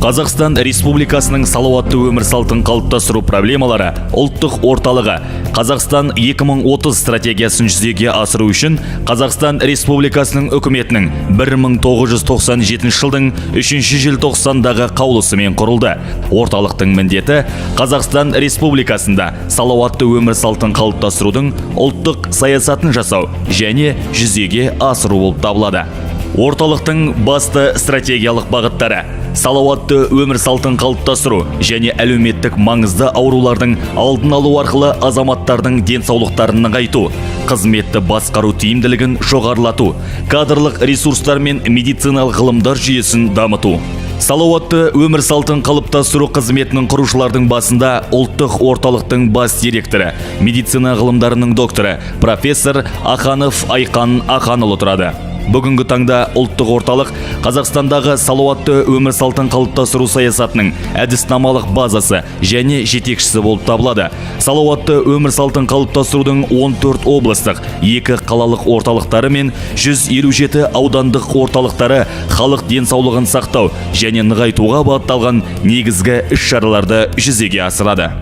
Қазақстан Республикасының салауатты өмір салтын қалыптастыру проблемалары ұлттық орталығы Қазақстан 2030 стратегиясын жүзеге асыру үшін Қазақстан Республикасының үкіметінің 1997 жылдың 3 желтоқсандағы қаулысымен құрылды. Орталықтың міндеті Қазақстан Республикасында салауатты өмір салтын қалыптастырудың ұлттық саясатын жасау және жүзеге асыру болып табылады. Орталықтың басты стратегиялық бағыттары: салауатты өмір салтын қалыптастыру және әлеуметтік маңызды аурулардың алдын алу арқылы азаматтардың денсаулықтарын нығайту, қызметті басқару тиімділігін жоғарылату, кадрлық ресурстар мен медициналық ғылымдар жүйесін дамыту. Салауатты өмір салтын қалыптастыру қызметінің құрушылардың басында ұлттық орталықтың бас директоры, медицина ғылымдарының докторы, профессор Аханов Айқан Аханұлы тұрады. Бүгінгі таңда ұлттық орталық Қазақстандағы салауатты өмір салтын қалыптастыру саясатының әдіснамалық базасы және жетекшісі болып табылады. Салауатты өмір салтын қалыптастырудың 14 облыстық, екі қалалық орталықтары мен 157 аудандық орталықтары халық денсаулығын сақтау және нығайтуға бағытталған негізгі іс-шараларды жүзеге асырады.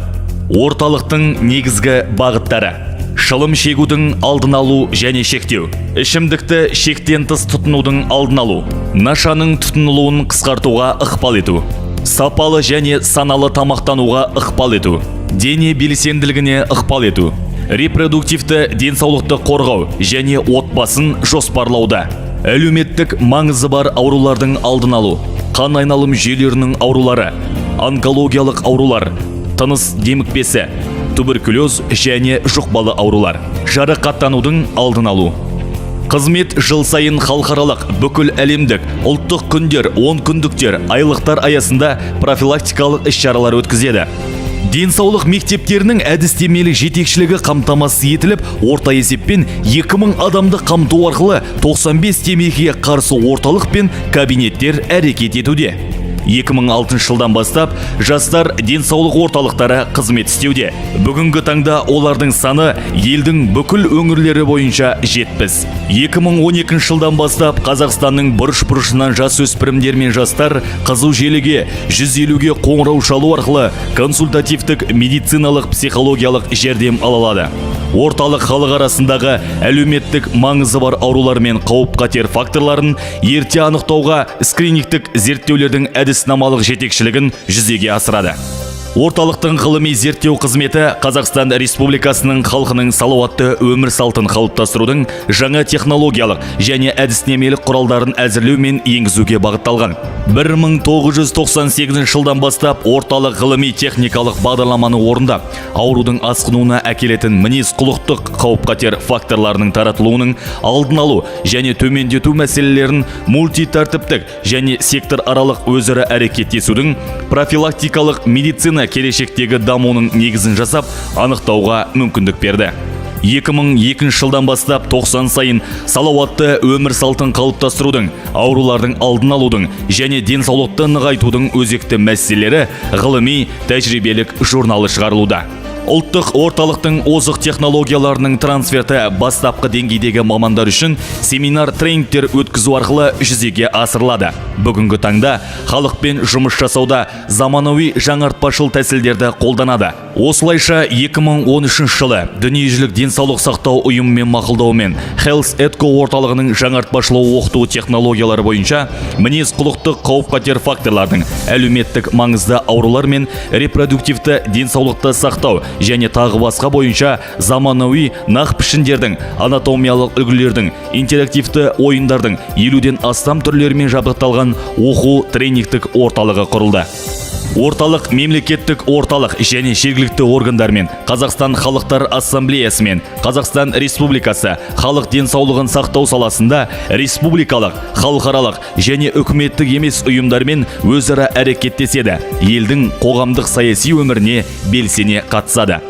Орталықтың негізгі бағыттары: шылым шегудің алдын алу және шектеу, ішімдікті шектен тыс тұтынудың алдын алу, нашаның тұтынылуын қысқартуға ықпал ету, сапалы және саналы тамақтануға ықпал ету, дене белсенділігіне ықпал ету, репродуктивті денсаулықты қорғау және отбасын жоспарлауда, әлеуметтік маңызы бар аурулардың алдын алу, қан айналым жүйелерінің аурулары, онкологиялық аурулар, тыныс демікпесі, туберкулез және жұқпалы аурулар, жарақаттанудың алдын алу. Қызмет жыл сайын халықаралық, бүкіл әлемдік, ұлттық күндер, 10 күндіктер, айлықтар аясында профилактикалық іс-шаралар өткізеді. Денсаулық мектептерінің әдістемелік жетекшілігі қамтамасыз етіліп, орта есеппен 2000 адамды қамту арқылы 95 темекіге қарсы орталық пен кабинеттер әрекет етуде. 2006 жылдан бастап жастар денсаулық орталықтары қызмет істеуде. Бүгінгі таңда олардың саны елдің бүкіл өңірлері бойынша 70. 2012 жылдан бастап Қазақстанның бұрыш-бұрышынан жасөспірімдер мен жастар қызу желіге 150-ге қоңырау шалу арқылы консультативтік медициналық психологиялық жәрдем ала алады. Орталық халық арасындағы әлеуметтік маңызы бар аурулар мен қауіп-қатер факторларын ерте анықтауға скринингтік зерттеулердің әдіснамалық жетекшілігін жүзеге асырады. Орталықтың ғылыми зерттеу қызметі Қазақстан Республикасының халқының салауатты өмір салтын қалыптастырудың жаңа технологиялық және әдістемелік құралдарын әзірлеу мен енгізуге бағытталған. 1998 жылдан бастап орталық ғылыми техникалық бағдарламаны орындап, аурудың асқынуына әкелетін мінез-құлықтық қауіп-қатер факторларының таратылуының алдын алу және төмендету мәселелерін мультитәртіптік және сектораралық өзара әрекеттесудің профилактикалық медицина келешектегі дамуының негізін жасап, анықтауға мүмкіндік берді. 2002 жылдан бастап 90 сайын салауатты өмір салтын қалыптастырудың, аурулардың алдын алудың және денсаулықты нығайтудың өзекті мәселелері ғылыми тәжірибелік журналы шығарылуда. Ұлттық орталықтың озық технологияларының трансферті бастапқы деңгейдегі мамандар үшін семинар тренингтер өткізу арқылы жүзеге асырылады. Бүгінгі таңда халықпен жұмыс жасауда заманауи жаңартпашыл тәсілдерді қолданады. Осылайша, 2013 жылы Дүниежүзілік денсаулық сақтау ұйымымен мақұлдауымен Health Edco орталығының жаңартпашыл оқыту технологиялары бойынша мінез құлықтық қауіп-қатер факторлардың, әлеуметтік маңызды аурулар мен репродуктивті денсаулықты сақтау және тағы басқа бойынша заманауи нақ пішіндердің, анатомиялық үлгілердің, интерактивті ойындардың 50-ден астам түрлерімен жабдықталған оқу тренингтік орталығы құрылды. Орталық мемлекеттік орталық және жергілікті органдармен, Қазақстан халықтар ассамблеясымен, Қазақстан Республикасы халық денсаулығын сақтау саласында республикалық, халықаралық және үкіметтік емес ұйымдармен өзара әрекеттеседі, елдің қоғамдық саяси өміріне белсене қатысады.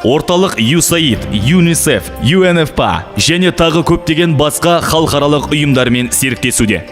Орталық USAID, ЮНИСЕФ, UNFPA және тағы көптеген басқа халықаралық ұйымдармен серіктесуде.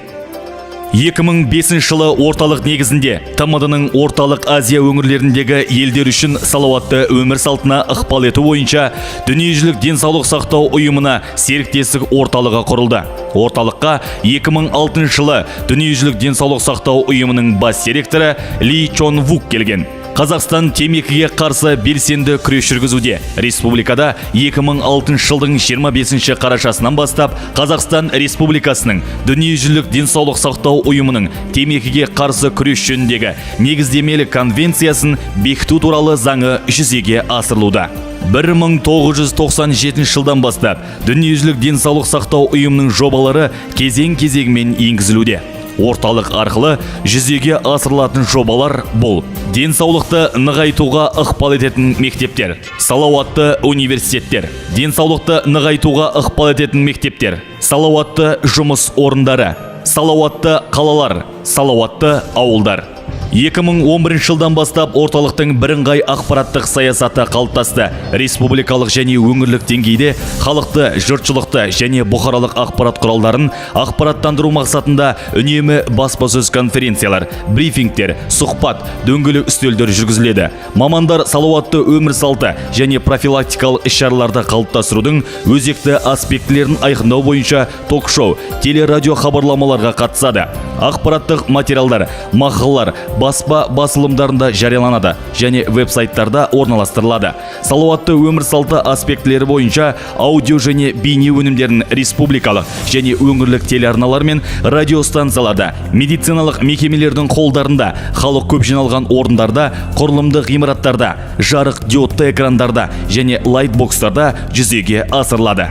2005 жылы орталық негізінде ТМД-ның Орталық Азия өңірлеріндегі елдер үшін салауатты өмір салтына ықпал ету бойынша Дүниежүзілік денсаулық сақтау ұйымына серіктестік орталығы құрылды. Орталыққа 2006 жылы Дүниежүзілік денсаулық сақтау ұйымының бас директоры Ли Чон Вук келген. Қазақстан темекіге қарсы белсенді күрес жүргізуде. Республикада 2006 жылдың 25 қарашасынан бастап Қазақстан Республикасының Дүниежүзілік денсаулық сақтау ұйымының темекіге қарсы күрес жөніндегі негіздемелі конвенциясын бекіту туралы заңы жүзеге асырылуда. 1997 жылдан бастап Дүниежүзілік денсаулық сақтау ұйымының жобалары кезең-кезеңмен енгізілуде. Орталық арқылы жүзеге асырылатын жобалар бұл: денсаулықты нығайтуға ықпал ететін мектептер, салауатты университеттер, денсаулықты нығайтуға ықпал ететін мектептер, салауатты жұмыс орындары, салауатты қалалар, салауатты ауылдар. 2011 жылдан бастап орталықтың бірыңғай ақпараттық саясаты қалыптасты. Республикалық және өңірлік деңгейде халықты, жұртшылықты және бұқаралық ақпарат құралдарын ақпараттандыру мақсатында үнемі баспасөз конференциялар, брифингтер, сұхбат, дөңгелек үстелдер жүргізіледі. Мамандар салауатты өмір салты және профилактикалық іс-шараларды қалыптастырудың өзекті аспектілерін айқындау бойынша ток-шоу, телерадио хабарламаларға қатысады. Ақпараттық материалдар, мақалалар баспа басылымдарында жарияланады және веб-сайттарда орналастырылады. Салауатты өмір салты аспектілері бойынша аудио және бейне өнімдерін республикалық және өңірлік телеарналар мен радиостанцияларда, медициналық мекемелердің холдарында, халық көп жиналған орындарда, құрылымдық ғимараттарда, жарық диодты экрандарда және лайтбокстарда жүзеге асырылады.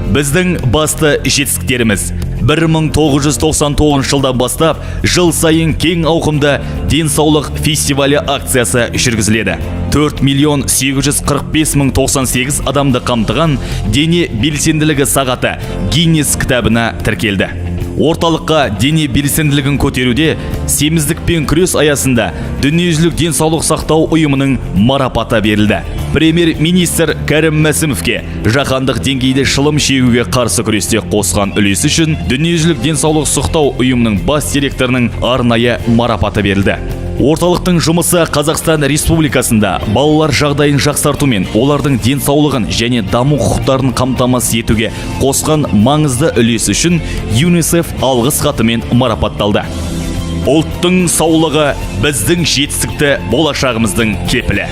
Біздің басты жетістіктеріміз: 1999 жылдан бастап жыл сайын кең ауқымды денсаулық фестивалі акциясы жүргізіледі. 4 миллион 845 мың 98 адамды қамтыған дене белсенділігі сағаты Гиннес кітабына тіркелді. Орталыққа дене белсенділігін көтеруде семіздікпен күрес аясында Дүниежүзілік денсаулық сақтау ұйымының марапаты берілді. Премьер-министр Кәрім Мәсімовке жаһандық деңгейде шылым шегуге қарсы күресте қосқан үлесі үшін Дүниежүзілік денсаулық сақтау ұйымының бас директорының арнайы марапаты берілді. Орталықтың жұмысы Қазақстан Республикасында балалар жағдайын жақсарту мен олардың денсаулығын және даму құқықтарын қамтамасыз етуге қосқан маңызды үлесі үшін ЮНИСЕФ алғыс хатымен марапатталды. Ұлттың саулығы – біздің жетістікті болашағымыздың кепілі.